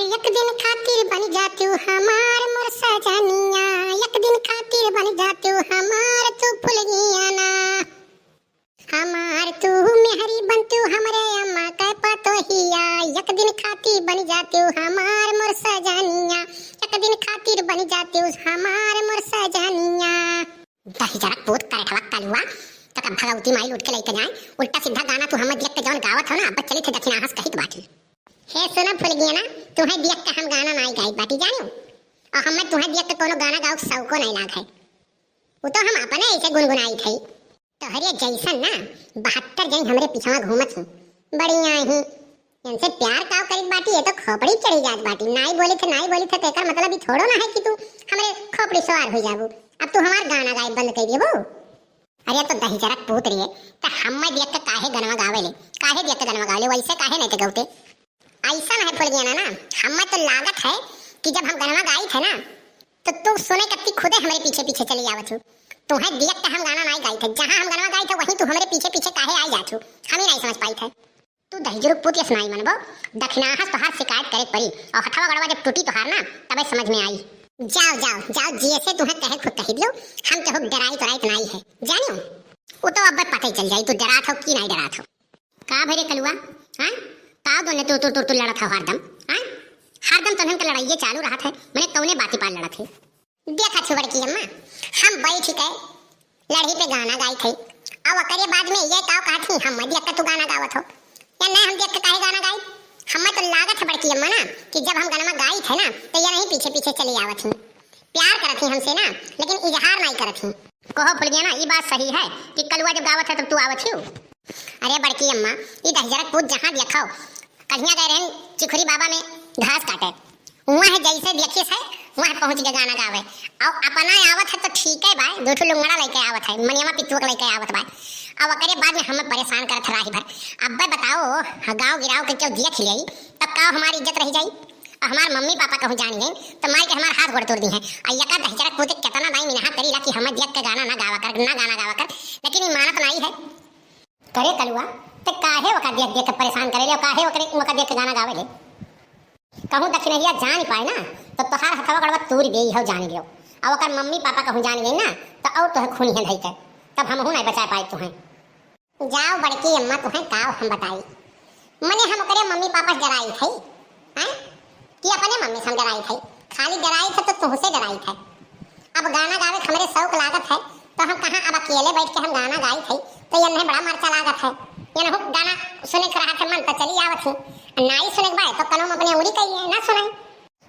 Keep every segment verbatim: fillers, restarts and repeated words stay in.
एक दिन खातिर बन जा तू हमार मोर सजनिया, एक दिन खातिर बन जा तू हमार तू फुलगियाना। हमार तू मेहरी बन तू हमरे अम्मा के पतोहिया, एक दिन खातिर बन जा तू हमार मोर सजनिया, एक दिन खातिर बन जा तू हमार मोर सजनिया। दहिजरक पूत करेठवा कलुआ, तो का भगवती माई लूट के लेके जाए, उल्टा सीधा गाना तू हम देख के जौन गावत हो ना, अब चली थे दक्षिणाहस कहित बाटी। हे सुना फुलगियाना, तुहैं देख के हम गाना नाई गाई बाटी जानियो, और हमें तुहैं देख के कोनो गाना गाओ शौको नाई लाग है। वो तो हम अपने ऐसे गुनगुनाई थे। तोहरे जैसन ना बहत्तर जन हमरे पिछवा घूमत ही, बढ़िया ही। इनसे प्यार काव करित बाटी, ये तो खोपड़ी चढ़ी जात बाटी। नाई बोली थे, नाई बोली थे, तो एकर मतलब ई थोड़ो ना है कि तू हमरे खोपड़ी सवार हो जाबू। अब तू हमार गाना गाए बंद कर देबू। अरे तो दहिजरक पूत रे, त हम्मे देख के काहे गनवा गावेले? काहे देख के गनवा गावेले? वैसे काहे नहीं ते गौते? ऐसा नहीं फुलगियाना ना, हम्मे तो लागत है कि जब हम गनवा गाई थे ना, तो तू सुने कत्ती खुदे हमरे पीछे पीछे चली आवत हूँ। तुहैं देख के हम गाना नहीं गाई थे, जहाँ हम गनवा गाई थे वहीं तू हमरे पीछे पीछे काहे आई जात हूँ, हम ही नहीं समझ पाई थे। तू दहिजरक पूत यस नाई मनबो, दखिनाहस तोहार शिकायत करे के परी, और हथवा गड़वा जब टूटी तोहार ना, तबे समझ में आई। जाओ, जाओ, जाओ, जैसे तुहैं कहे खुद कही दियो, हम केहू डराई तोराई तो नाई है, जानियो? वो तो अब पता ही चल जाई, तू डरात हो कि नाई डरात हो। का भरे कलुआ, हाँ? का दोने तू, तू, तू, तू लड़त हो हरदम, हाँ? हरदम तोहन के लड़ाइये चालू रहत है, मने कौने बाती पार लड़त है? देखा छु बड़की अम्मा, हम बैठ के लड़ी पे गाना गाई थे। अब ओकरे बाद में ये का कहत ही, हम देख के तू गाना गावत हो? या नहीं, हम देख के काहे गाना गाई? हमें तो लागत है बड़की अम्मा ना कि जब हम गाना गाई थे ना, तो ये नहीं पीछे पीछे चली आवत ही। प्यार करत ही हमसे ना, लेकिन इजहार नहीं करत ही। कहो फुलगियाना, ई बात सही है कि कलुआ जब गावत है तब तू आवत ही? अरे बड़की अम्मा, ई दहिजरक पूत जहाँ देखो, कहिया गए रहन चिखुरी बाबा में घास काटे, वहाँ जैसे देखिस है, वहाँ पहुँच के गाना गावे। और अपना आवत है तो ठीक है बा, दो ठो लुंगड़ा लेके आवत है, मनियमा पितुआ के लेके आवत बा। अब ओकरे बाद में हमें परेशान करत है राही भर। अब बताओ, हाँ, गाँव गिराव के क्यों देख लियाई, तब का हमारी इज्जत रह जाई? और हमार मम्मी पापा कहूँ जान गए तो मार के हमार हाथ गोड़ तोड़ दी हैं। और यका दहिजरक पूत कितना दाई मिनहा करी ला कि हमें देख के गाना ना गावा कर, ना गाना गावा कर, लेकिन ये मानत नहीं है। करे कलुआ, ते काहे ओका देख देख के परेशान करे ले, काहे ओकरे, ओका देख के गाना गावे ले? कहूँ दखिनहिया जान पाए ना, तो तोहार हथवा गड़वा तूर देई हो जान लियो। अब ओकर मम्मी पापा कहूँ जान गई ना, तो और तोहे खूनी है धई के, तब हमहू नहीं बचा पाए तुहें। जाओ बड़की अम्मा, तुहें काव हम बताई। मने हम ओकरे मम्मी पापा से डराई थे, हैं? कि अपने मम्मी से हम डराई थे? खाली डराई थे तो तुहसे डराई थे। अब गाना गावे के हमरे शौक लागत है, तो हम कहाँ अब अकेले बैठ के हम गाना गाई थे, तो ये नहीं बड़ा मरचा लागत है। ये नहु गाना सुने के रहा थे मन तो चली आवत ही, नाई सुने के बाय तो कनो में अपने उड़ी कही है, ना सुनाई।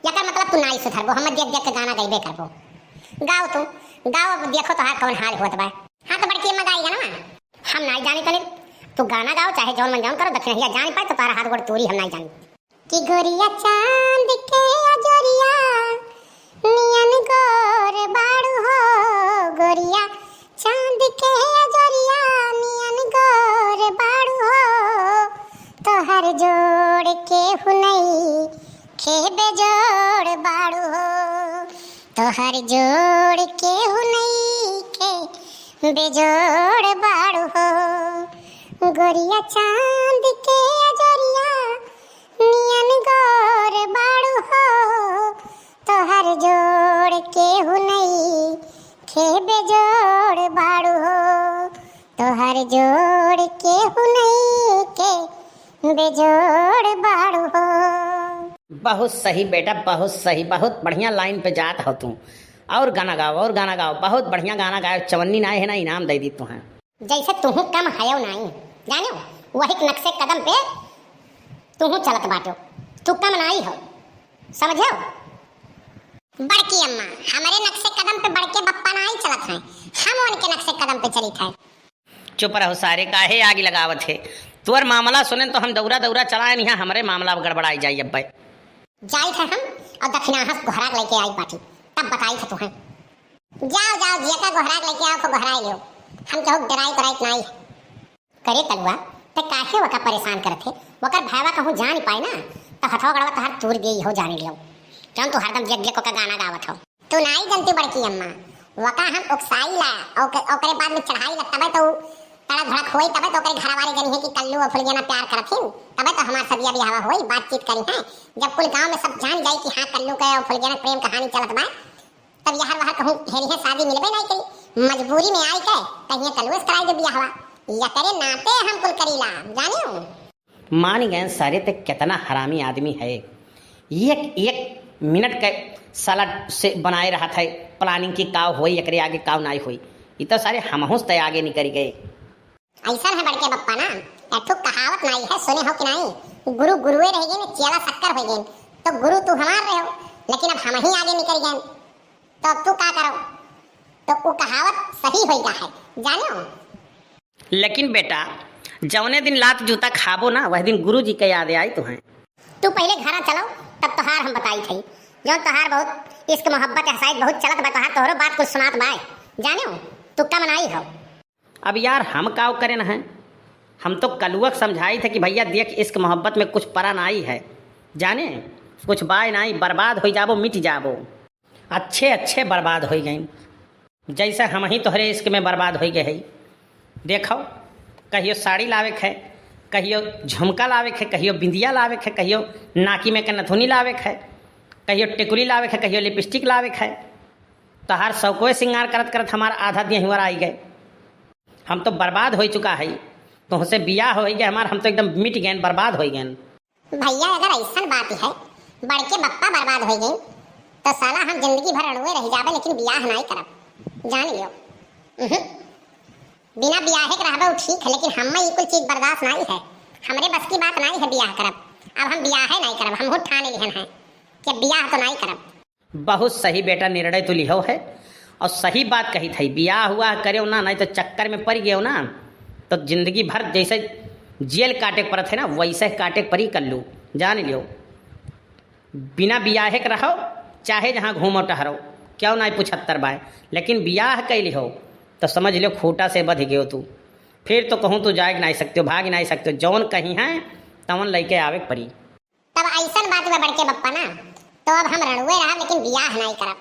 यकर मतलब तू नाई सुधरबो, हम देख देख के गाना गईबे करबो। गाओ तू, गाओ, अब देखो तोहार कौन हाल होत बा। हाँ तो बड़की अम्मा गाई गाना, हम नाई जानी तले, तू गाना गाओ चाहे जौन मन जौन करो, दखिनहिया जान पाए तो तारा हाथ गोड़ तोरी हम नाई जानी। कि गोरिया चांद के अजोरिया नियन गोर बाड़ू हो, गोरिया चांद के अजोरिया नियन गोर बाड़ू हो, तोहर जोड़ केहू नइखे बेजोड़ बाड़ू हो, तोहर जोड़ केहू नइखे बेजोड़ बाड़ू हो, गोरिया चांद के अजोरिया नियन गोर बाड़ू हो, तोहर जोड़ केहू नइखे बेजोड़ बाड़ू हो, तोहर जोड़ केहू नइखे बेजोड़ बाड़ू हो। बहुत सही बेटा, बहुत सही, बहुत बढ़िया लाइन पे जात हो तू। और गाना गाओ, और गाना गाओ, बहुत बढ़िया गाना गाओ। चवन्नी नाई है ना, इनाम दे दी तुहें। जैसे तुहू कम हयो नाई, जानो, वही के नक्शे कदम पे तुहू चलत बाटो, तू कम नाई हो, समझो? बड़की अम्मा, हमरे नक्शे कदम पे बड़के बप्पा नाई चलत हैं, हम उनके नक्शे कदम पे चलित हैं। चुप रहो सारे, काहे आगी लगावत है? तोर मामला सुने तो हम दौरा दौरा चलाए नहीं, हमरे मामला गड़बड़ाई जाई अब्बे। जाई थे हम और दखिनाहस गोहराक लेके आई पाठी, तब बताई थे तुहें। जाओ, जाओ, जेका गोहराक लेके आओ, को गोहराई लियो। हम केहू डराई कराई नाई है। करे कलुआ, ते काहे वका परेशान करत है? वकर भाईवा कहूँ जान पाए ना, तो हथवा गड़वा तोहार तूर देई हो जान लियो। जौन तू हरदम जेक जेक ओका गाना गावत हो। तू नाई जनती बड़की अम्मा, वका हम उकसाई ला, ओके, ओकरे बाद में चढ़ाई ला, तबे तो उ तड़क भड़क होई, तबे तो ओकरे घर वाले जनी है कि कल्लू और फुलगेना प्यार करत हिन, तबे तो हमार सदिया बियाहवा होई, बातचीत करी हैं। जब कुल गांव में सब जान जाई कि हाँ, कल्लू के और फुलगेना प्रेम कहानी चलत बा, तब यहर वहर कहूँ हेरी है, शादी मिलबे नहीं करी। मजबूरी में आई के कहिए कल्लू से कराई दे बियाहवा, या करे नाते हम कुल करीला, जानियो। मान गए सारे, ते कितना हरामी आदमी है। एक एक मिनट के साला से बनाए रहत है planning कि काव होई, एकरे आगे काव नाई होई। ई तो सारे हमहूँ से ते आगे निकल गए। ऐसा है बड़के बप्पा ना, एक ठो कहावत नाई है, सुने हो कि नाई? गुरु गुरुए रह गए, चेला शक्कर हो गए। तो गुरु तू हमार रहे हो, लेकिन अब हम ही आगे निकल गए, तो अब तू का करो? तो वो कहावत सही होई गा है, जानो। लेकिन बेटा, जौने दिन लात जूता खाबो ना, वह दिन गुरुजी के याद आई तुहें। तू पहिले घरा चलो, तब तोहार हम बताई थई। जौन तोहार बहुत इश्क मोहब्बत है, शायद बहुत चलत बा तोहार, तोहरो बात कुछ सुनात बाय। जाने हो, तू का मनाई हो? अब यार, हम काव करेन हैं? हम तो कलुआ के समझाई थे कि भैया देख, इश्क मोहब्बत में कुछ परा नाई है, जाने, कुछ बाय नाई, बर्बाद हो जाबो, मिट जाबो। अच्छे अच्छे बर्बाद हो गए, जैसे हम ही तोहरे इश्क में बर्बाद हो गए है। देखो, कहियो साड़ी लावे के है, कहियो झुमका लावे के है, कहियो बिंदिया लावे के है, कहियो नाकी में के नथुनी लावे के है, कहियो टिकुली लावे के है, कहियो लिपस्टिक लावे के है। तोहार सौकोए सिंगार करत करत हमार आधा दिन हुआ आई गए। हम तो बर्बाद हो चुका है, तुहसे बियाह हो गए हमार, हम तो एकदम मिट गए, बर्बाद हो गए। भैया, अगर ऐसन बात है, बड़के बप्पा बर्बाद हो गए, तो साला हम जिंदगी भर अड़ुए रह जाबे, लेकिन बियाह नाई करब, जान लियो। उहुं। बिना बियाहे के रहबे, वो ठीक है, लेकिन हम में ई कुल चीज बर्दाश्त नाई है। हमरे बस की बात नाई है बियाह करब। अब हम बियाहे नाई करब, हमहू ठान लिहन है कि बियाह तो नाई करब। बहुत सही बेटा, निर्णय तू लिहो है और सही बात कही थई। बियाह हुआ करेव ना, नहीं तो चक्कर में पड़ गयो ना, तो जिंदगी भर जैसे जेल काटे के पड़त है ना, वैसे काटे के पड़ी कल्लू, जान लियो। बिना बियाहे के रहो, चाहे जहाँ घूमो टहरो, क्यों ना पुछत्तर बाय, लेकिन बियाह कैली हो तो समझ लियो खूटा से बध गयो तू। फिर तो कहूँ तू जाए नाई सकते हो, भाग नाई सकते हो, जौन कहीं है तवन लइके आवे के पड़ी। तब ऐसन बात बा बड़के बप्पा ना, तो अब हम रणुए रहब, लेकिन बियाह नाई करब।